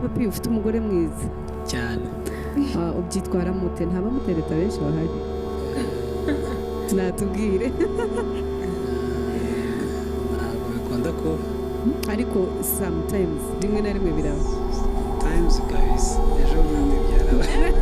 Papi, ufite umugore mwiza. Cyane. Ubyitwara mute? Ntabamutereta benshi bahari, natubwire. Ntabwo bikunda kuba. Ariko sometimes, rimwe na rimwe biraba. Times kabisa, ejo bundi byarabaye.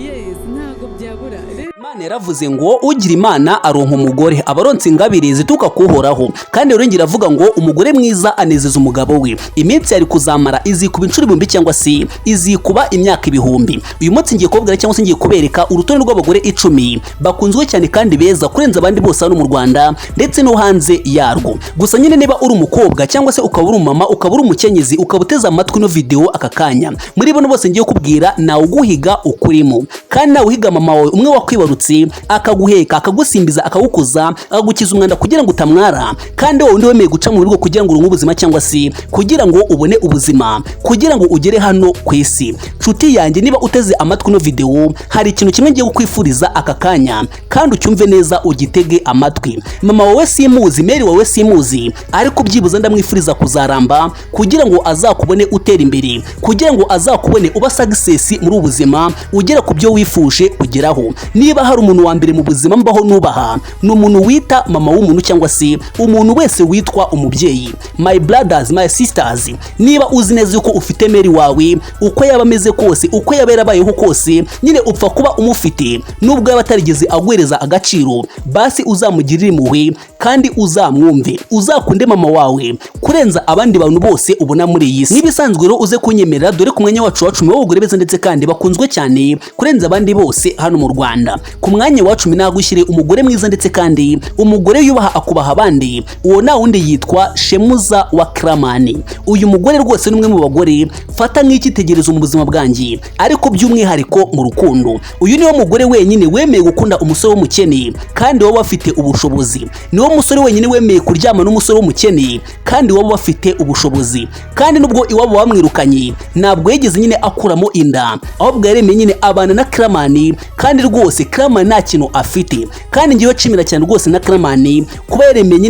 Yes, ntabwo byabura. Imana yaravuze ngo ugira Imana aronka umugore, abaronse ingabire zituruka kuhoraho. Kandi rero iravuga ngo umugore mwiza anezeza umugabo we, iminsi yari kuzamara izikuba inshuro ibihumbi cyangwa se izikuba imyaka ibihumbi. Uyu munsi ngiye kubabwira cyangwa se ngiye kubereka urutonde rw'abagore 10 bakunzwe cyane kandi beza kurenza abandi bose hano mu Rwanda ndetse no hanze yarwo. Gusa nyine niba uri umukobwa cyangwa se ukaba uri umumama, ukaba uri umukenyezi, ukaba uteze amatwi ino video aka kanya, muri bano bose ngiye kubwira nawe uguhiga ukurimo, kandi nawe uhiga mama wawe umwe wakwibarutse, akaguheka, akagusimbiza, akagukuza, akagukiza umwanda kugira ngo utamwara, kandi wowe undi wemeye guca mu rugo kugira ngo uronke ubuzima cyangwa se kugira ngo ubone ubuzima, kugira ngo ugere hano ku isi. Nshuti yanjye, niba uteze amatwi ino video, hari ikintu kimwe ngiye kukwifuriza aka kanya, kandi ucyumve neza, ugitege amatwi. Mama wawe simuzi, meri wawe simuzi, ariko byibuze ndamwifuriza kuzaramba kugira ngo azakubone utera imbere, kugira ngo azakubone uba success muri ubu buzima, ugera ku byo wifuje kugeraho. Niba hari umuntu wa mbere mu buzima mbaho nubaha, ni umuntu wita mama w'umuntu cyangwa se umuntu wese witwa umubyeyi. My brothers, my sisters, niba uzi neza yuko ufite meri wawe, uko yaba ameze kose, uko yaba yarabayeho kose, nyine upfa kuba umufite, nubwo yaba atarigeze aguhereza agaciro, basi uzamugirire impuhwe kandi uzamwumve, uzakunde mama wawe kurenza abandi bantu bose ubona muri iyi si. Nk'ibisanzwe rero uze kunyemerera, dore ku mwanya wacu wa 10 w'abagore beza ndetse kandi bakunzwe cyane kurenza abandi bose hano mu Rwanda. Ku mwanya wa 10 nagushyire umugore mwiza ndetse kandi umugore yubaha akubaha abandi. Uwo nta wundi, yitwa Shemuza wa Kiramani. Uyu mugore rwose ni umwe mu bagore fata nk'icyitegererezo mu buzima bwanjye, ariko by'umwihariko mu rukundo. Uyu niwe mugore wenyine wemeye gukunda umusore w'umukene kandi waba bafite ubushobozi. Niwo musore wenyine wemeye kuryama n'umusore w'umukene kandi waba bafite ubushobozi. Kandi nubwo iwabo bamwirukanye, ntabwo yigeze nyine akuramo inda, ahubwo yaremeye nyine abana na Kiramani. Kandi rwose Kiramani nta kintu afite, kandi ngiye nshimira cyane rwose na Kiramani kuba yaremeye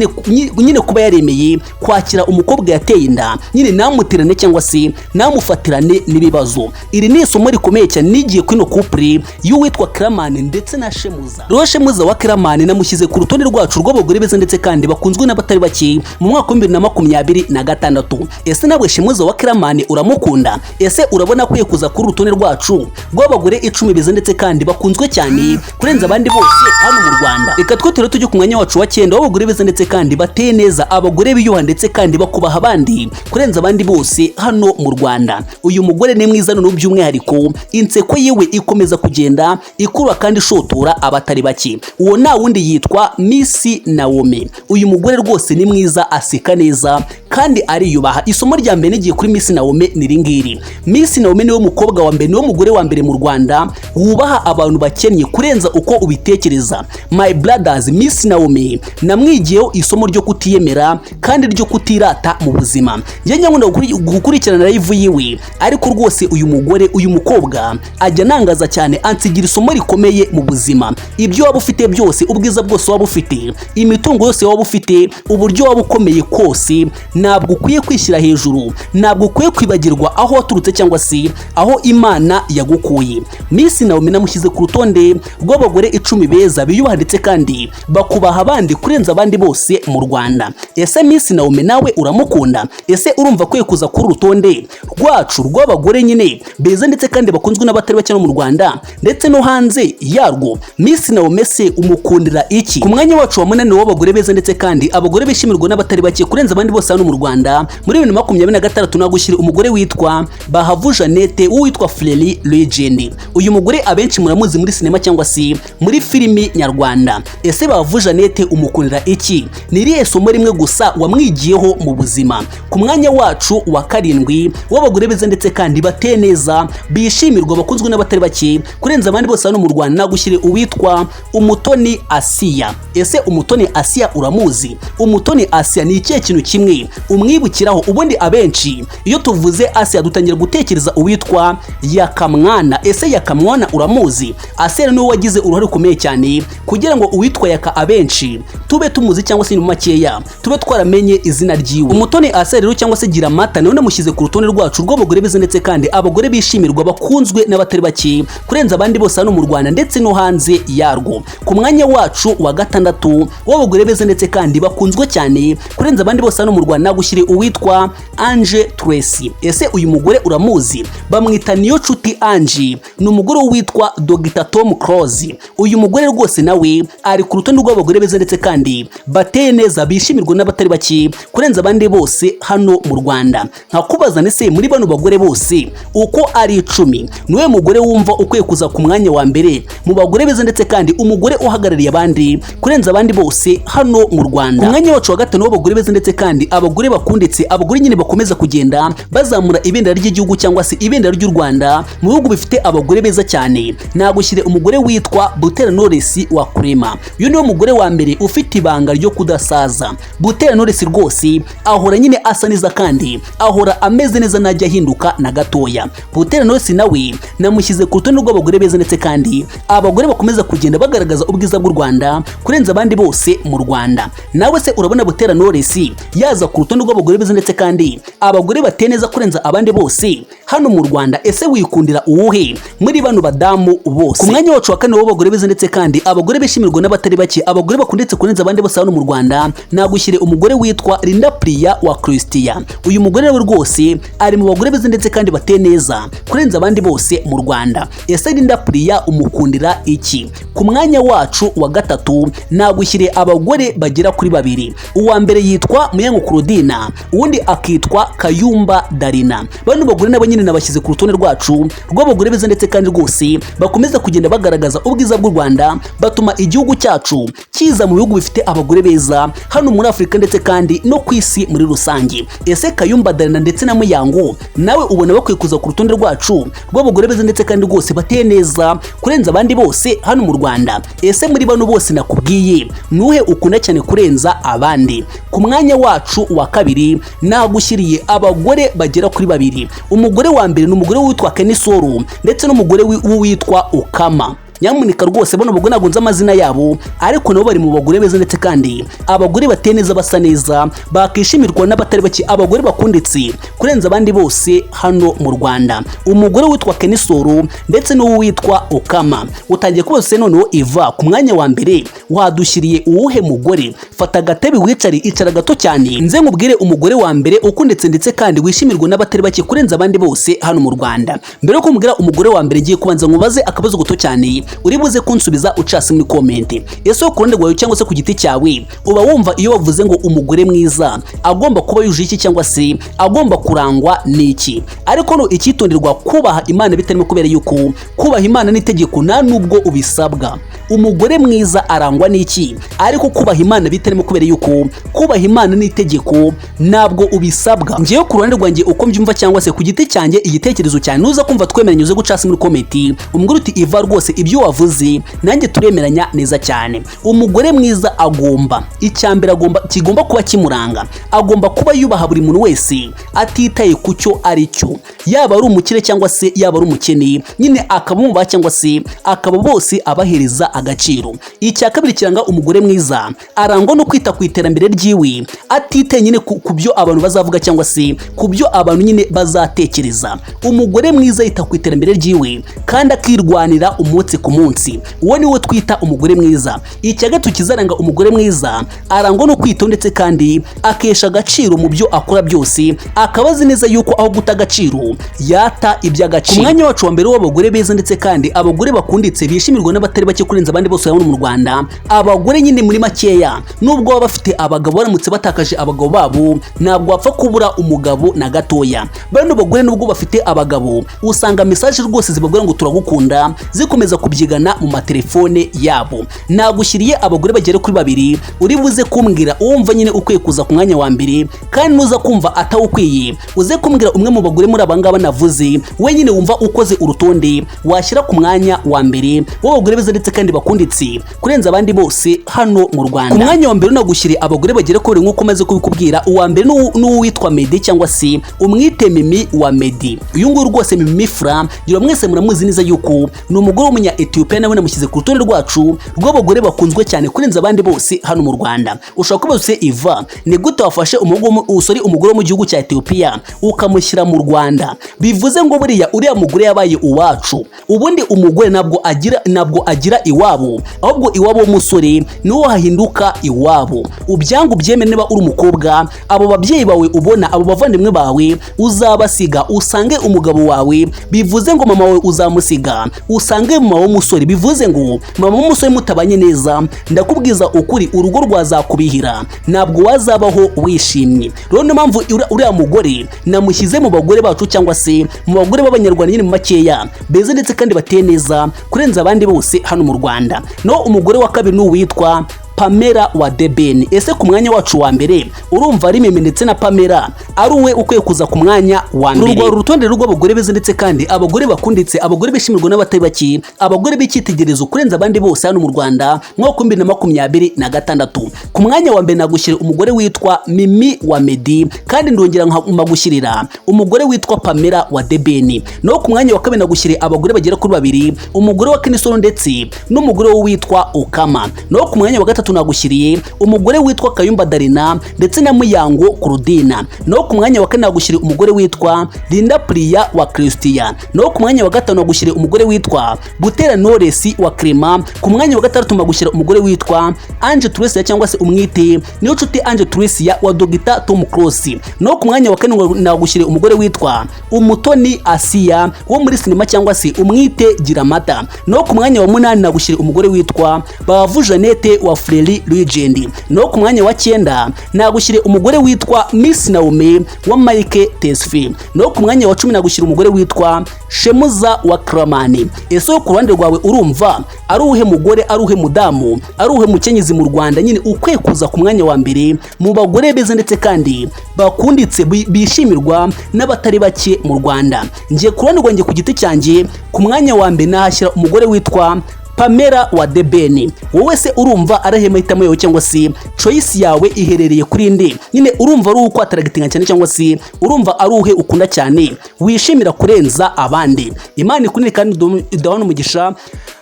nyine kuba yaremeye kwakira umukobwa yateye inda, nyine namuterane cyangwa se namufatirane n'ibibazo. Iri ni isomo rikomeye cyane nigiye kuri ino couple y'uwitwa Kiramani ndetse na Shemuza. Rero Shemuza wa Kiramani namushyize ku rutonde rwacu rw'abagore beza ndetse kandi bakunzwe n'abatari bake mu mwaka wa 2026. Ese nawe Shemuza wa Kiramani uramukunda? Ese urabona akwiye kuza kuri urutonde rwacu rw'abagore 10 beza ndetse kandi bakunzwe cyane kurenza abandi bose hano mu Rwanda? Reka twe rero tujye ku mwanya wacu wa 9 w'abagore beza ndetse kandi bateye neza, abagore biyubaha ndetse kandi bakubaha abandi kurenza abandi bose hano mu Rwanda. Uyu mugore ni mwiza noneho by'umwihariko inseko yiwe ikomeza kugenda ikurura kandi ishotora abatari bake. Uwo nta wundi, yitwa Miss Naomi. Uyu mugore rwose ni mwiza, aseka neza kandi ariyubaha. Isomo rya mbere nigiye kuri Miss Naomi ni iri ngiri: Miss Naomi niwe mukobwa wa mbere, niwe mugore wa mbere mu Rwanda wubaha abantu bakennye kurenza uko ubitekereza. My brothers, Miss Naomi namwigiyeho isomo ryo kutiyemera kandi ryo kutirata mu buzima. Njye nkunda gukurikirana live yiwe, ariko rwose uyu mugore, uyu mukobwa ajya anangaza cyane, ansigira isomo rikomeye mu buzima. Ibyo waba ufite byose, ubwiza bwose waba ufite, imitungo yose waba ufite, uburyo waba ukomeye kose, ntabwo ukwiye kwishyira hejuru, ntabwo ukwiye kwibagirwa aho waturutse cyangwa se aho Imana yagukuye. Miss Naomi namushyize ku rutonde rw'abagore 10 beza biyubaha ndetse kandi bakubaha abandi kurenza abandi bose mu Rwanda. Ese Miss Naomi nawe uramukunda? Ese urumva akwiye kuza kuri urutonde rwacu rw'abagore nyine beza ndetse kandi bakunzwe n'abatari bake no mu Rwanda ndetse no hanze yarwo? Miss Naomi se umukundira iki? Ku mwanya wacu wa 8 w'abagore beza ndetse kandi abagore bishimirwa n'abatari bake kurenza abandi bose hano mu Rwanda muri 2026, nagushyira umugore witwa Bahavu Jeannette, uwitwa Fleury Legend. Uyu mugore abenshi muramuzi muri sinema cyangwa se muri filimi nyarwanda. Ese Bahavu Jeannette umukundira iki? Ni irihe somo rimwe gusa wamwigiyeho mu buzima? Ku mwanya wacu wa 7 w'abagore beza ndetse kandi bateye neza, bishimirwa, bakunzwe n'abatari bake kurenza abandi bose hano mu Rwanda, nagushyire uwitwa Umutoni Asiya. Ese Umutoni Asiya uramuzi? Umutoni Asiya ni ikihe kintu kimwe Umwibukiraho ubundi abenshi iyo tuvuze Asia dutangira gutekereza uwitwa Yakamwana. Ese Yakamwana uramuzi? Asia niwe wagize uruhare rukomeye cyane kugira ngo uwitwa Yaka abenshi tube tumuzi, cyangwa se mu makeya tube twaramenye izina ryiwe. Umutoni Asia rero cyangwa se Giramata niwe namushyize ku rutonde rwacu rw'abagore beza ndetse kandi abagore bishimirwa, bakunzwe n'abatari bake kurenza abandi bose hano mu Rwanda ndetse no hanze yarwo. Ku mwanya wacu wa gatandatu w'abagore beza ndetse kandi bakunzwe cyane kurenza abandi bose hano mu Rwanda nagushyire uwitwa Ange Tracy. Ese uyu mugore uramuzi? Bamwita Niyonshuti Ange, ni umugore witwa Dr Tom Close. Uyu mugore rwose nawe ari ku rutonde rw'abagore beza ndetse kandi bateye neza, bishimirwa n'abatari bake kurenza abandi bose hano mu Rwanda. Nkakubaza, ndetse muri bano bagore bose uko ari 10, niwe mugore wumva ukwiye kuza ku mwanya wa mbere mu bagore beza ndetse kandi umugore uhagarariye abandi kurenza abandi bose hano mu Rwanda? Ku mwanya wacu wa gatanu w'abagore beza ndetse kandi abagore bakunditse, abagore nyine bakomeza kugenda bazamura ibendera ry'igihugu cyangwa se ibendera ry'u Rwanda mu bihugu bifite abagore beza cyane, nagushyire umugore witwa Butera Knowless wa Kurema. Uyu niwe mugore wa mbere ufite ibanga ryo kudasaza. Butera Knowless rwose ahora nyine asa neza kandi ahora ameze neza, ntajya ahinduka na gatoya. Butera Knowless nawe namushyize ku rutonde rw'abagore beza ndetse kandi abagore bakomeza kugenda bagaragaza ubwiza bw'u Rwanda kurenza abandi bose mu Rwanda. Nawe se urabona Butera Knowless yaza ku rutonde rw'abagore beza ndetse kandi abagore bateye neza kurenza abandi bose hano mu Rwanda? Ese wikundira uwuhe muri bano badamu bose? Ku mwanya wacu wa kane w'abagore beza ndetse kandi abagore bishimirwa n'abatari bake, abagore bakunditse kurenza abandi bose hano mu Rwanda, nagushyire umugore witwa Linda Priya wa Christian. Uyu mugore nawe rwose ari mu bagore beza ndetse kandi bateye neza kurenza abandi bose mu Rwanda. Ese Linda Priya umukundira iki? Ku mwanya wacu wa gatatu nagushyire abagore bagera kuri babiri. Uwa mbere yitwa Muyango Claudine, uwundi akitwa Kayumba Darina. Bano bagore nabo nyine nabashyize ku rutonde rwacu rw'abagore beza ndetse kandi rwose bakomeza kugenda bagaragaza ubwiza bw'u Rwanda, batuma igihugu cyacu kiza mu bihugu bifite abagore beza hano muri Afurika ndetse kandi no ku isi muri rusange. Ese Kayumba Darina ndetse na Muyango nawe ubona bakwiye kuza ku rutonde rwacu rw'abagore beza ndetse kandi rwose bateye neza kurenza abandi bose hano mu Rwanda? Ese muri bano bose nakubwiye, nuhe ukunda cyane kurenza abandi? Ku mwanya wacu wa kabiri nagushyiriye abagore bagera kuri babiri. Umugore wa mbere ni umugore witwa Kenny Solo ndetse n'umugore witwa Ukama. Nyamuneka rwose bano bagore ntabwo nzi amazina yabo, ariko nabo bari mu bagore beza ndetse kandi abagore bateye neza, basa neza, bakishimirwa n'abatari bake, abagore bakunditse kurenza abandi bose hano mu Rwanda. Umugore witwa Kenny Solo ndetse n'uwitwa Okama. Utangiye kubose noneho Iva, ku mwanya wa mbere wadushyiriye uwuhe mugore? Fata agatebe wicare, icara gato cyane nze nkubwire umugore wa mbere ukunditse ndetse kandi wishimirwa n'abatari bake kurenza abandi bose hano mu Rwanda. Mbere yo kumubwira umugore wa mbere, ngiye kubanza nkubaze akabazo gato cyane uri buze kunsubiza ucasi muri comment. Ese ku ruhande rwawe cyangwa se ku giti cyawe, uba wumva iyo bavuze ngo umugore mwiza agomba kuba yujuje iki cyangwa se agomba kurangwa n'iki? Ariko no icyitonderwa, kubaha Imana bitarimo, kubera yuko kubaha Imana n'itegeko nta nubwo ubisabwa. Umugore mwiza arangwa n'iki ariko kubaha Imana bitarimo, kubera yuko kubaha Imana n'itegeko ntabwo ubisabwa? Ngewe ku ruhande rwanjye uko mbyumva cyangwa se ku giti cyanjye, igitekerezo cyane, nuza kumva twemeranya uze gucasi muri comment umbwira uti: "Iva rwose ibyo wavuze nanjye turemeranya neza cyane." Umugore mwiza agomba, icya mbere agomba, kigomba kuba kimuranga, agomba kuba yubaha buri muntu wese atitaye ku cyo ari cyo, yaba ari umukire cyangwa se yaba ari umukene, nyine akamwubaha cyangwa se akaba bose abahereza agaciro. Icya kabiri kiranga umugore mwiza, arangwa no kwita ku iterambere ryiwe atitaye nyine ku byo abantu bazavuga cyangwa se ku byo abantu nyine bazatekereza. Umugore mwiza yita ku iterambere ryiwe kandi akirwanira umunsi ku munsi. Uwo ni wo twita umugore mwiza. Icya gatatu kizaranga umugore mwiza, arangwa no kwitaho ndetse kandi akesha agaciro mu byo akora byose, akaba azi neza yuko aho guta agaciro yata iby'agaciro. Ku mwanya wacu wa mbere w'abagore beza ndetse kandi abagore bakunditse, bishimirwa n'abatari bake kurenza abandi bose hano mu Rwanda, abagore nyine muri makeya nubwo baba bafite abagabo, baramutse batakaje abagabo babo ntabwo wapfa kubura umugabo na gatoya. Bano bagore nubwo bafite abagabo, usanga message rwose zibabwira ngo "turagukunda" zikomeza kubyigana mu matelefone yabo. Nagushyiriye abagore bagera kuri babiri, uri buze kumbwira uwumva nyine ukwiye kuza ku mwanya wa mbere, kandi nuza kumva atawukwiye uze kumbwira umwe mu bagore muri aba ngaba navuze wenyine wumva ukoze urutonde washyira ku mwanya wa mbere w'abagore beza ndetse kandi bakunditse kurenza abandi bose hano mu Rwanda. Ku mwanya wa mbere nagushyiriye abagore bagera kuri, nk'uko maze kubikubwira, uwa mbere n'uwitwa Meddy, cyangwa se umwite Mimi wa Meddy. Uyu nguyu rwose Mimi Fura, ngira mwese muramuzi neza yuko ni umugore w'umunya Ethiopia. Nawe namushyize ku rutonde rwacu rw'abagore bakunzwe cyane kurenza abandi bose hano mu Rwanda. Ushobora kuba se Iva, ni gute wafashe umugore, umugore wo mu gihugu cya Ethiopia ukamushyira mu Rwanda? Bivuze ngo buriya uriya mugore yabaye uwacu. Ubundi umugore ntabwo agira iwabo, ahubwo iwabo w'umusore niwo hahinduka iwabo. Ubyanga ubyemere, niba uri umukobwa, abo babyeyi bawe ubona, abo bavandimwe bawe uzabasiga usange umugabo wawe. Bivuze ngo mama wawe uzamusiga usange mama w'umusore. Bivuze ngo mama w'umusore mutabanye neza, ndakubwiza ukuri, urugo rwazakubihira, ntabwo wazabaho wishimye. Rero niyo mpamvu uriya mugore namushyize mu bagore bacu, cyangwa se mu bagore b'Abanyarwanda nyine mu makeya, beza ndetse kandi bateye neza kurenza abandi bose hano mu Rwanda. No umugore wa kabiri ni uwitwa Pamela wa The Ben. Ese ku mwanya wacu wa mbere urumva ari Mimi ndetse na Pamela, ari uwe ukwiye kuza ku mwanya wa mbere? Urwo urutonde rw'abagore beza ndetse kandi abagore bakunditse, abagore bishimirwa n'abatari bake, abagore b'icyitegererezo kurenza abandi bose hano mu Rwanda mwaka wa 2026. Ku mwanya wa mbere nagushyira umugore witwa Mimi wa Meddy, kandi ndongera nkagushyirira umugore witwa Pamela wa The Ben. No ku mwanya wa kabiri nagushyiriye abagore bagera kuri babiri, umugore wa Kenny Sol ndetse n'umugore we witwa Okama. No ku mwanya wa gatatu nagushyiriye umugore witwa Kayumba Darina ndetse na Muyango Claudina. No ku mwanya wa kane nagushyiriye umugore witwa Linda Priya wa Christian. No ku mwanya wa gatanu nagushyiriye umugore witwa Butera Knowless wa Clement. Ku mwanya wa gatandatu nagushyira umugore witwa Ange Tricia, cyangwa se umwite niyo nshuti Ange Tricia wa Dr Tom Close. No ku mwanya wa kane nagushyiriye umugore witwa Umutoni Asia wo muri sinema, cyangwa se umwite Giramata. No ku mwanya wa munani nagushyiriye umugore witwa Bavu Jeannette wa Fleury Legend. No ku mwanya wa cyenda nagushyiriye umugore witwa Miss Naomi wa Mike Tesfi. No ku mwanya wa 10 nagushyira umugore witwa Shemuza wa Kramani. Ese wo ku ruhande rwawe urumva ari uwuhe mugore, ari uwuhe mudamu, ari uwuhe mukenyezi mu Rwanda nyine ukwiye kuza ku mwanya wa mbere mu bagore beza ndetse kandi bakunditse, bishimirwa n'abatari bake mu Rwanda? Ngiye ku ruhande rwanjye, ku giti cyanjye, ku mwanya wa mbere nahashyira umugore witwa Pamela wa The Ben. Wowe se urumva arahe mahitamo yawe, cyangwa se choice yawe iherereye kuri nde nyine? Urumva ari uko attractinga cyane, cyangwa se urumva ari uhe ukunda cyane, wishimira kurenza abandi? Imana ikunire kandi idahana umugisha.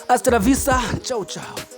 Hasta la vista, ciao ciao.